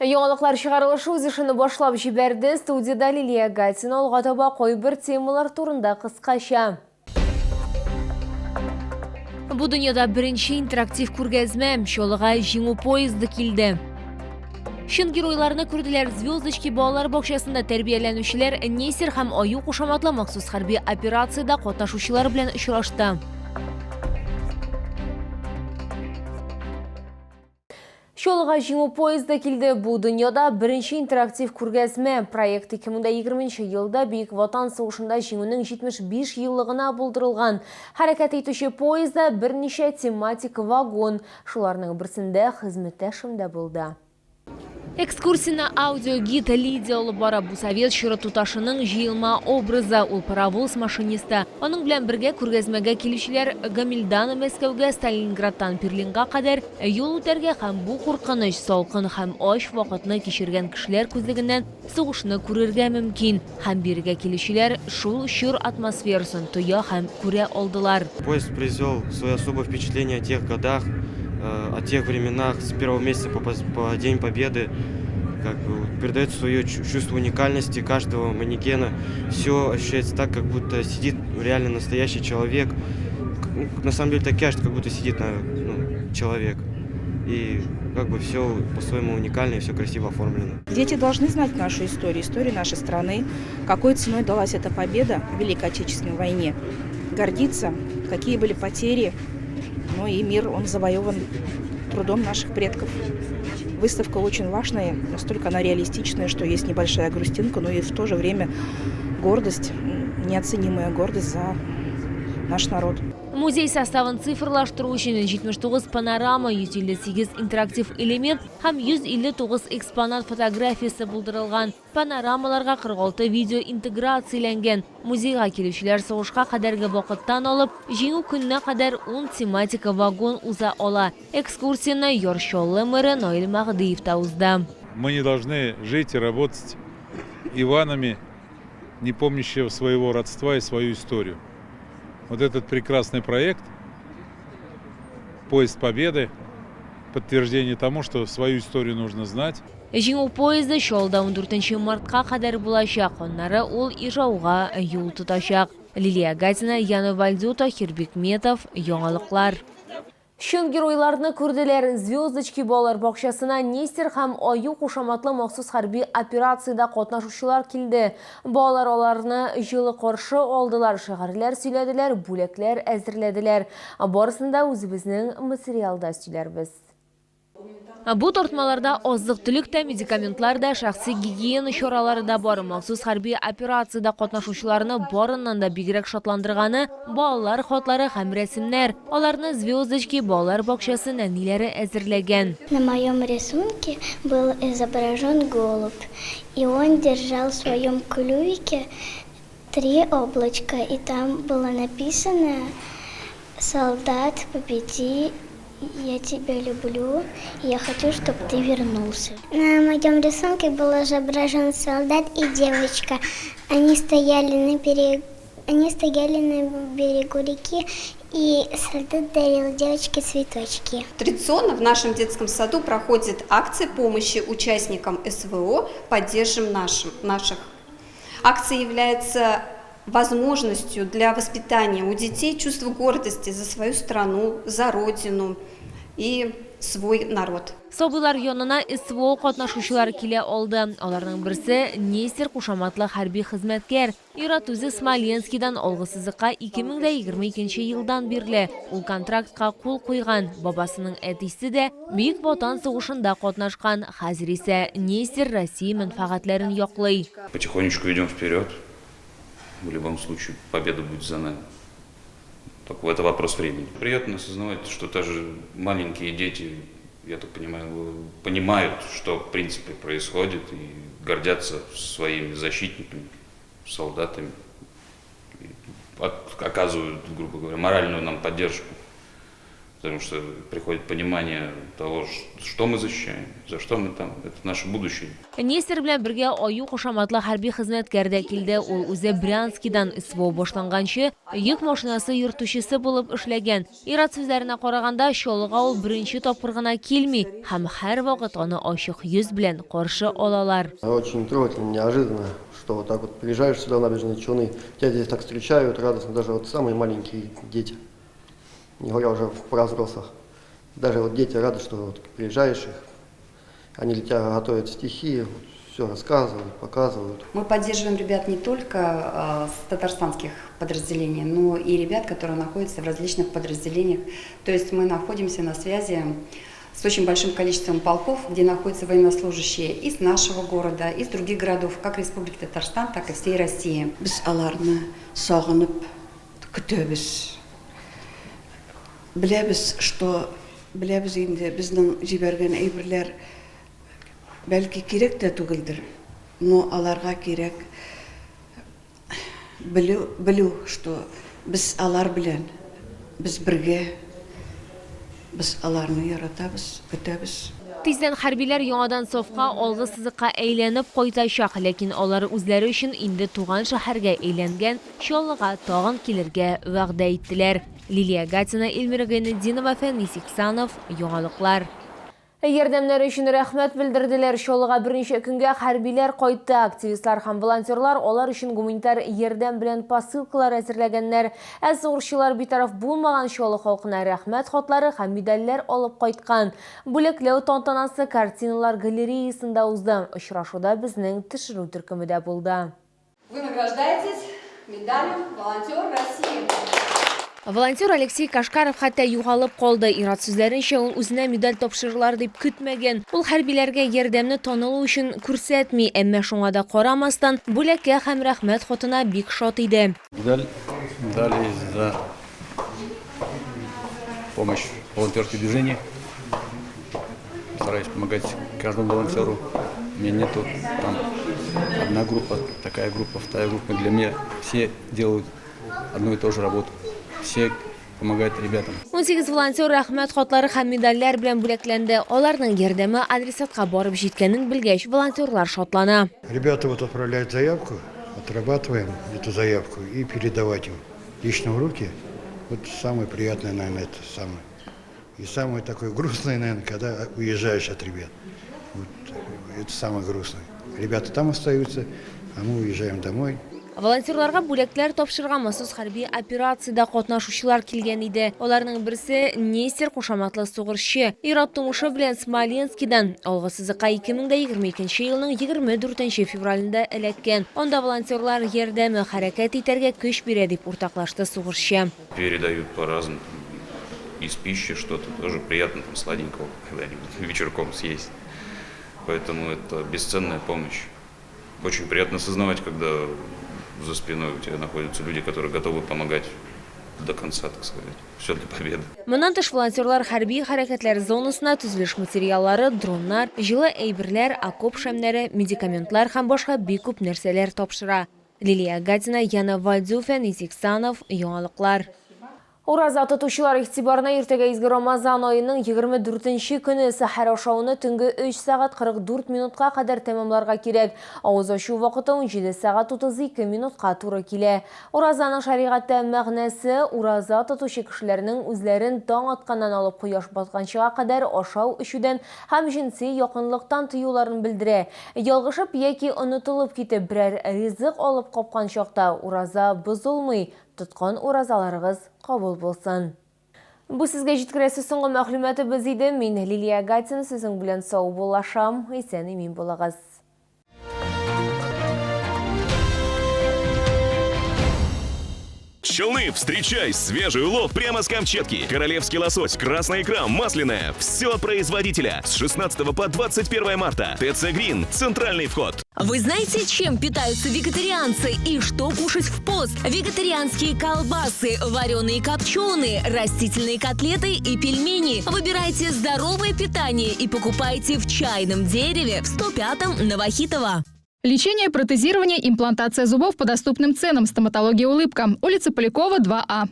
Яңалыклар чыгарылышы үз эшен башлап җибәрде. Студиядә Лилия Гатина. Алга таба кайбер темалар турында кыскача. Бу дөньяда беренче интерактив күргәзмә Чаллыга Җиңү поезды килде. Чын геройларны күрделәр. Звездочки балалар бакчасында тәрбияләнүчеләр Несер һәм Аю кушаматлы махсус хәрби операциядә катнашучылар белән очрашты. Чаллыга Җиңү поезды килде. Бу дөньяда беренче интерактив күргәзмә. Проект 2020 елда Бөек Ватан сугышында Җиңүнең 75 еллыгына булдырылган. Хәрәкәт итүче поездда берничә тематик вагон. Шуларның берсендә хезмәттәшем дә булды. Экскурсияне аудиогид Лидия алып бара. Бу совет чоры туташының җыелма образы, ул паровоз машинисты. Аның белән бергә күргәзмәгә килүчеләр Гомельдан Мәскәүгә, Сталинградтан Берлинга кадәр юл үтәргә һәм бу куркыныч, салкын һәм ач вакытны кичергән кешеләр күзлегеннән сугышны күрергә мөмкин. Һәм бирегә килүчеләр шул чор атмосферасын тоя һәм күрә алдылар. Поезд произвел свое особое впечатление о тех годах, о тех временах, с первого месяца по День Победы. Как бы передает свое чувство уникальности каждого манекена. Все ощущается так, как будто сидит реально настоящий человек. На самом деле так кажется, как будто сидит ну, человек. И как бы все по-своему уникально и все красиво оформлено. Дети должны знать нашу историю, историю нашей страны, какой ценой далась эта победа в Великой Отечественной войне. Гордиться, какие были потери, ну и мир, он завоеван трудом наших предков. Выставка очень важная, настолько она реалистичная, что есть небольшая грустинка, но и в то же время гордость, неоценимая гордость за наш народ. Музей составын цифрлаштыру өчен 79 панорама, 158 интерактив элемент һәм 159 экспонат фотографиясе булдырылган. Панорамаларга 46 видео интеграцияләнгән. Музейга килүчеләр сугышка кадәрге вакыттан алып, Җиңү көненә кадәр ун тематик вагон уза ала. Экскурсияне Яр Чаллы мэры Наил Мәһдиев та узды. Мы не должны жить и работать Иванами, не помнящего своего родства и свою историю. Вот этот прекрасный проект «Поезд Победы» подтверждение тому, что свою историю нужно знать. Җиңү поезды Чаллыда 14 мартка кадәр булачак, аннары ул Ижауга юл тотачак. Лилия Гатина, Яна Вальдю, Таһир Бикметов, Яңалыклар. Чын геройларны күрделәр. Звездочки балалар бакчасына Нестер һәм Аю кушаматлы махсус хәрби операциядә катнашучылар килде. Балалар аларны җылы каршы алдылар, шигырьләр сөйләделәр, бүләкләр әзерләделәр. Барысын да үзебезнең материалда сөйләрбез. Бу тартмаларда азык-төлек тә, медикаментлар да, шәхси гигиена чаралары да бар. Махсус хәрби операциядә катнашучыларны барыннан да бигрәк шатландырганы, балалар хатлары һәм рәсемнәр. Аларны Звездочки балалар бакчасы нәниләре әзерләгән. На моем рисунке был изображен голубь, и он держал в своем клювике три облачка, и там было написано «Солдат, победи, я тебя люблю, я хочу, чтобы ты вернулся». На моем рисунке был изображен солдат и девочка. Они стояли на берегу, они стояли на берегу реки, и солдат дарил девочке цветочки. Традиционно в нашем детском саду проходит акция помощи участникам СВО «Поддержим наших». Акция является возможностью для воспитания у детей чувства гордости за свою страну, за родину и свой народ. Сабыйлар янына СВО катнашучылары килә алды. Аларның берсе Нестер кушаматлы хәрби хезмәткәр. Ир-ат үзе Смоленскидан алгы сызыкка 2022 елдан бирле. Ул контрактка кул куйган. Бабасының әтисе дә Бөек Ватан сугышында катнашкан. Хәзер исә Нестер Россия мәнфәгатьләрен яклый. Потихонечку идем вперед. В любом случае победа будет за нами. Только это вопрос времени. Приятно осознавать, что даже маленькие дети, я так понимаю, понимают, что в принципе происходит, и гордятся своими защитниками, солдатами, и оказывают, грубо говоря, моральную нам поддержку. Потому что приходит понимание того, что мы защищаем, за что мы там, это наше будущее. Нестер белән бергә Аю кушаматлы хәрби хезмәткәр дә килде. Ул үзе Брянскидан СВО башланганчы йөк машинасы йөртүчесе булып эшләгән. Ир-ат сүзләренә караганда, Чаллыга ул беренче тапкыр гына килми һәм һәрвакыт аны ачык йөз белән каршы алалар. Очень трогательно, неожиданно, что вот так вот приезжаешь сюда в Набережные Челны, тебя здесь так встречают радостно, даже вот самые маленькие дети, не говоря уже про взрослых. Даже вот дети рады, что вот приезжаешь их, они для тебя готовят стихи, вот, все рассказывают, показывают. Мы поддерживаем ребят не только с татарстанских подразделений, но и ребят, которые находятся в различных подразделениях. То есть мы находимся на связи с очень большим количеством полков, где находятся военнослужащие из нашего города, из других городов, как Республики Татарстан, так и всей России. Без аларны сагынып көтәбез. Беләбез, что беләбез инде безнең җибәргән әйберләр бәлки кирәк тә түгелдер, но аларга кирәк белү, белү, что без алар белән, без бергә, без аларны яратабыз, көтәбез. Тиздән хәрбиләр яңадан сафка, алгы сызыкка әйләнеп кайтачак, ләкин алар үзләре өчен инде туган шәһәргә әйләнгән Чаллыга тагын килергә вәгъдә иттеләр. Лилия Гатина, Эльмира Гайнетдинова, Фәнис Иксанов, Яңалыклар. Ярдәмнәре өчен рәхмәт белдерделәр. Чаллыга берничә көнгә хәрбиләр кайтты. Активистлар һәм волонтерлар алар өчен гуманитар ярдәм белән посылкалар әзерләгәннәр. Ә сугышчылар битараф булмаган Чаллы халкына рәхмәт хатлары һәм медальләр алып кайткан. Бүләкләү тантанасы картиналар галереясында узды. Очрашуда безнең төшерү төркеме дә булды. Вы награждаетесь медалью «Волонтер России». Волонтер Алексей Кашкаров хәтта югалып калды. Ир-ат сүзләренчә, ул үзенә медаль тапшырырлар дип көтмәгән. Ул хәрбиләргә ярдәмне танылу өчен күрсәтми, әмма шуңа да карамастан, бүләккә һәм рәхмәт хатына бик шат иде. Медаль дали за помощь в волонтерском движении. Стараюсь помогать каждому волонтеру. У меня нету там одна группа, такая группа, вторая группа. Для меня все делают одну и ту же работу. Все помогают ребятам. 18 волонтер рәхмәт хатлары һәм медальләр белән бүләкләнде. Аларның ярдәме адресатка барып җиткәнен белгәч, волонтерлар шатлана. Ребята вот отправляют заявку, отрабатываем эту заявку и передавать им лично в руки. Вот самое приятное, наверное, это самое. И самое такое грустное, наверное, когда уезжаешь от ребят. Вот это самое грустное. Ребята там остаются, а мы уезжаем домой. Волонтерларга бүләкләр тапшырырга махсус хәрби операциядә катнашучылар килгән иде. Аларның берсе Нестер кушаматлы сугышчы. Ир-ат тумышы белән Смоленскидан. Алгы сызыкка 2022 елның 24 февралендә эләккән. Анда волонтерлар ярдәме хәрәкәт итәргә көч бирә, дип уртаклашты сугышчы. Передают по-разному, из пищи что-то тоже приятно, там, сладенького когда-нибудь вечерком съесть. Поэтому это бесценная помощь. Очень приятно осознавать, когда за спиной у тебя находятся люди, которые готовы помогать до конца, так сказать. Все для победы. Моннан тыш волонтерлар хәрби хәрәкәтләр зонасына төзелеш материаллары, дроннар, җылы әйберләр, окоп шәмнәре, медикаментлар һәм башка бик күп нәрсәләр тапшыра. Лилия Гатина, Яна Вальдю, Фәнис Иксанов, Яңалыклар. Ураза тотучылар игътибарына иртәгә изге Рамазан аеның 24 көне сәхәр ашауны төнге 3 сәгать 44 минутка кадәр тәмамларга кирәк. Авыз ачу вакыты 17 сәгать 32 минутка туры килә. Уразаның шәригатьтә мәгънәсе ураза тотучы кешеләрнең үзләрен таң атканнан алып кояш батканчыга кадәр ашау эчүдән һәм җенси якынлыктан тыюларын белдерә. Ялгышып яки онытылып китеп берәр ризык алып капкан чакта ураза бозылмый. Тоткан уразаларыгыз кабул булсын. Бу сезгә җиткерәсе соңгы мәгълүматыбыз иде. Мин Лилия Гатина сезнең белән саубуллашам. Исән имин булыгыз. Челны, встречай свежий улов прямо с Камчатки. Королевский лосось, красная икра, масляная. Все от производителя. С 16 по 21 марта. ТЦ Грин. Центральный вход. Вы знаете, чем питаются вегетарианцы и что кушать в пост? Вегетарианские колбасы, вареные копченые, растительные котлеты и пельмени. Выбирайте здоровое питание и покупайте в чайном дереве в 105-м Новохитово. Лечение, протезирование, имплантация зубов по доступным ценам. Стоматология «Улыбка». Улица Полякова, 2А.